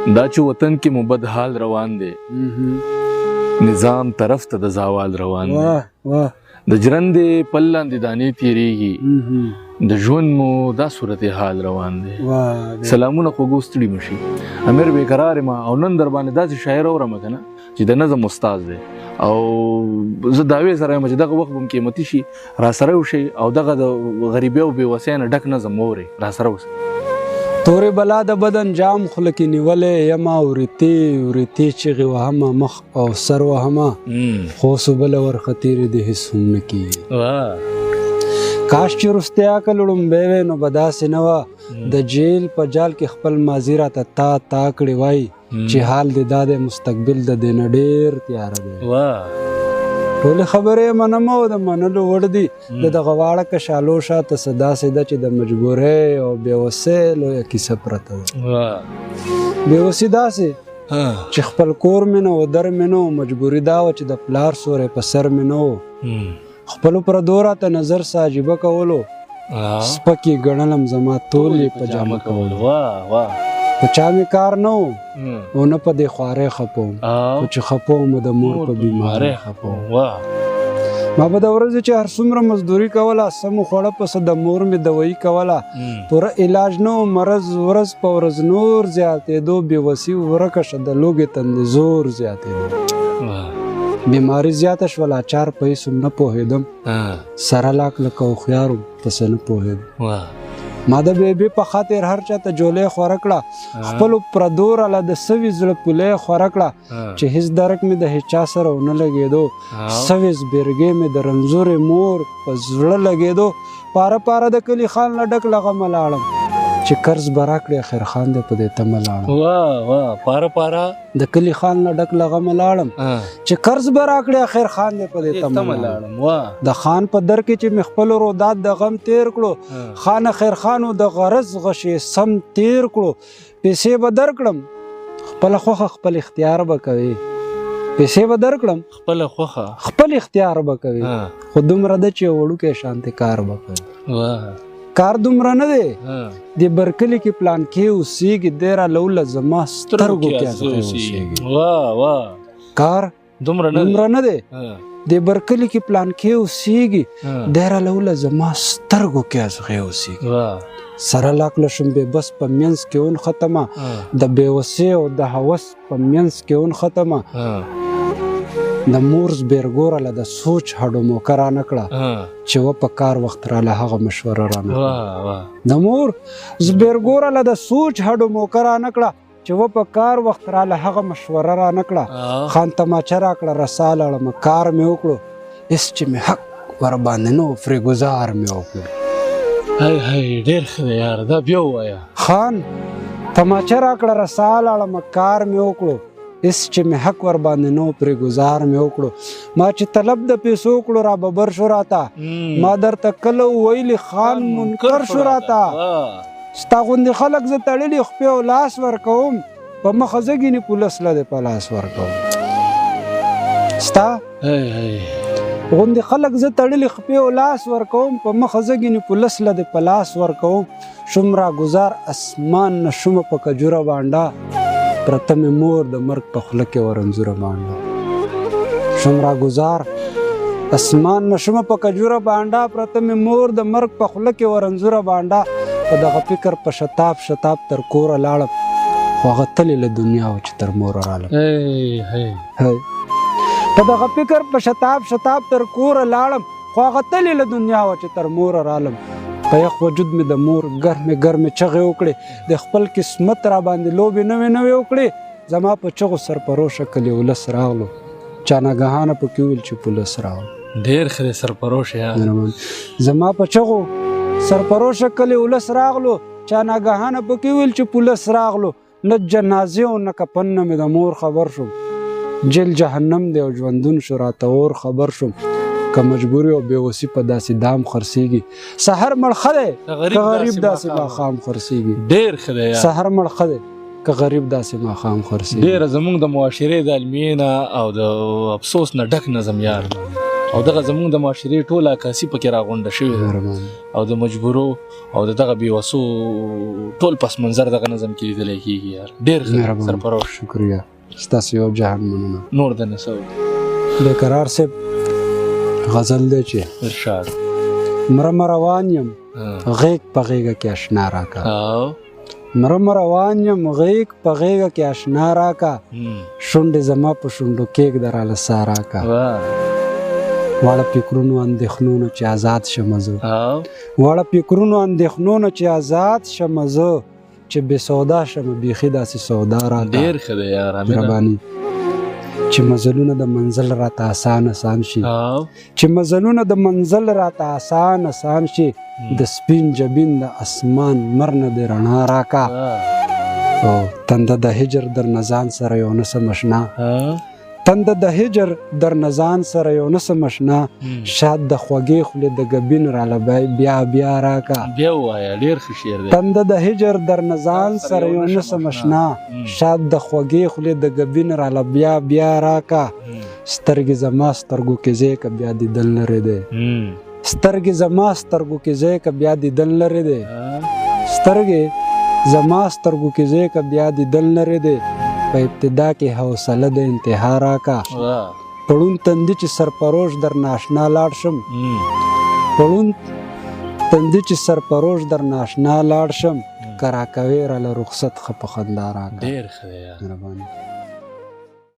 دا چې وطن کې مو بد حال روان دی، نظام طرف ته د زوال روان دی. واه واه. د ژرندې پل لاندې دانې تېرېږي، د ژوند مو دا صورتحال روان دی. واه. سلامونه خوږو، ستړي مشي. امیر بیقرار ما او نن در باندې داسې شاعر اورم که نه چې د نظم استاد دی، او زه دعوې سره یم چې دغه وخت به هم قیمتي شي. را سره وشي او دغه د غریبۍ او بېوسۍ نه ډک نظم واورئ. را سره اوسئ. تورې بلا د بدن جام خوله کې نیولی یمه، وریتې وریتې چیغې وهمه، مخ او سر وهمه، خو اوس اوبه له ورخه تېرې دي، هېڅ هم نه کېږي. کاش چې وروستی عقل ړومبی وی نو به داسې نه وه، د جیل په جال کې خپل ماضي راته تا تا کړې وای، چې حال دې دا دی، مستقبل د دې نه ډېر تیاره دی. ټولې خبرې منم او د منلو وړ دي، د دغه واړه کشالو شاته څه داسې ده چې د مجبورۍ او بېوسۍ لویه کیسه پرته ده. بېوسي داسې چې خپل کور مې نه و، در مې نه و، مجبوري دا وه چې د پلار سوری په سر مې نه و. خپلو پردو راته نظر څه عجیبه کولو، سپک یې ګڼلم، زما تول یې په جامه کولو. واه واه. په چا مې کار نه و او نه په دې خوارۍ خپه وم، خو چې خپه وم د مور په بیمارۍ خپه وم. واه. ما به د ورځې چې هر څومره مزدوري کوله، سمو خوړه پسه د مور مې دوایي کوله، پوره علاج نه و، مرض ورځ په ورځ نور زیاتېدو، بېوسي ورکه شه، د لوږې تندې زور زیاتېدو. بیماري زیاته شوه، لاچار په هېڅ هم نه پوهېدم، سره لاک لکه هوښیار وم، په څه نه پوهېدم. ما د بیبي په خاطر هر چاته جولۍ خوره کړه، خپلو پردو راله د سوي زړه پولۍ خوره کړه، چې هېڅ درک مې د هېچا سره ونه لګېدو، سوې زبرګې مې د رنځورې مور په زړه لګېدو. پاره پاره د کلي خان له ډک له غمه لاړم، چې قرض به راکړي اخر خان دی، په دې تمه لاړم. واه واه. پاره پاره د کلي خان له ډک له غمه لاړم، چې قرض به راکړي اخر خان دی، په دې تمه لاړم. واه. د خان په در کې چې مې خپل روداد د غم تیر کړو، خان خیر خان د غرض غشې سم تیر کړو. پیسې به درکړم، خپله خوښه خپل اختیار به کوي، پیسې به درکړم، خپله خوښه خپل اختیار به کوي، خو دومره ده چې وړوکی شانتې کار به کوي. کار دومره نه دی، د برکلي کې پلان کې اوسېږي، دی راله وله زما سترګو کې ازغی اوسېږي. واه واه. کار دومره نه دی. دومره نه دی، د برکلي کې پلان کې اوسېږي، دی راله وله زما سترګو کې ازغی اوسېږي. سره لاک له شم بې بس په منځ کې ونښتمه، د بېوسۍ او د هوس په منځ کې ونښتمه. د مور زبېرګو راله د سوچ هډو موکه رانه کړه، چې وه په کار وخت راله هغه مشوره رانه کړه. د مور زبېرګو راله د سوچ هډو موکه رانه کړه، چې وه په کار وخت راله هغه مشوره رانه کړه. خان تماچه راکړه، رسا لاړم، کار مې وکړو، هېڅ چې مې حق ورباندې نه و، پرې ګزار مې وکړو. هاي هاي، ډېر ښه دی یاره، دا بیا ووایه. خان تماچه راکړه، رسا لاړم، کار مې وکړو، هېڅ چې مې حق ورباندې نه و، پرې ګزار مې وکړو. ما چې طلب د پیسو وکړو، را ببر شو راته، ما درته کله ویلي خان منکر شو راته. ستا غوندې خلک زه تړلي خپې او لاس ورکوم، په مخه ځه ګینې پولیس له دې په لاس ورکوم. ستا غوندې خلک زه تړلي خپې او لاس ورکوم، په مخه ځه ګینې پولیس له دې په لاس ورکوم. شوم را ګزار اسمان نه شومه په کجوره بانډه، پرته مې مور د مرګ په خوله کې ورنځوره بانډه. شوم را ګزار اسمان نه شومه په کجوره بانډه، پرته مې مور د مرګ په خوله کې ورنځوره بانډه. په دغه فکر په شتاب شتاب تر کوره لاړم، خو هغه تلې له دنیا وه چې تر موره رالم. په دغه فکر په شتاب شتاب تر کوره لاړم، خو هغه تلې له دنیا وه چې تر موره رالم. په یخ وجود مې د مور ګرمې ګرمې چغې وکړې، د خپل قسمت را باندې لوبې نوې نوې وکړې. زما په چغو سرپروشه کلي ولس راغلو، چا ناګهانه پکې وویل چې پولیس راغلو. ډېر ښه دی سرپروشه یار. زما په چغو سرپروشه کلي ولس راغلو، چا ناګهانه پکې وویل چې پولیس راغلو. نه جنازې او نه کفن نه مې د مور خبر شوم، جیل جهنم دی او ژوندون شو راته اور خبر شوم. که مجبوري او بېوسي په داسې دام خرڅېږي، سحر مړ ښه دی که غریب که غریب داسې داسې ماښام ماښام خرڅېږي. ډېر ښه دی یار. سحر مړ ښه دی که غریب داسې ماښام خرڅېږي. ډېره زموږ د معاشرې د المیې نه او د افسوس نه ډک نظم یار. او دغه زمونږ د معاشرې ټوله عکاسي پکې راغونډه شوې ده او د مجبورو او د دغه بېوسو ټول پس منظر دغه نظم کې لیدلی کېږي یار. ډېر ښه سرپروش، شکریه، ستاسو یو جهان مننه. نور د نه څه بیقرار صاحب غزل دی چې ارشاد. مرم روان یم غیږ په غیږه کې اشنا راکه، مرم روان یم غیږ په غیږه کې اشنا راکه، شونډې زما په شونډو کېږده راله ساه راکه، واړه فکرونو اندېښنو نه چې ازاد شم زه، واړه فکرونو اندېښنو نه چې ازاد شم زه، چې بې سودا شم بیخي داسې سودا راکه. ډېر ښه دی یار، مهرباني. چې مزلونه د منزل راته اسان اسان شي، چې مزلونه د منزل راته اسان اسان شي، د سپین جبین د اسمان مر نه د رڼا راکه، او تنده د هجر در نزان سره یو نه سم اشنا، تنده د هجر در نزان سره یو نه سم اشنا، شاد د خوږې خولې د ګبین راله بیا بیا راکه. بیا ووایه، ډېر ښه شعر دی. تنده د هجر در نزان سره یو نه سم اشنا، شاد د خوږې خولې د ګبین راله بیا بیا راکه، سترګې زما سترګو کې ځای که بیا دیدن لرې دی، سترګې زما سترګو کې ځای که بیا دیدن لرې دی، سترګې زما سترګو کې ځای که بیا دیدن لرې دی، په ابتدا کې حوصله د انتها راکه، پړون تندي چې سرپروش در ناشنا لاړ شم، پړون تندي چې سرپروش در ناشنا لاړ شم، که راکوې راله رخصت ښه په خندا راکه. ډېر ښه دی یار، مهرباني.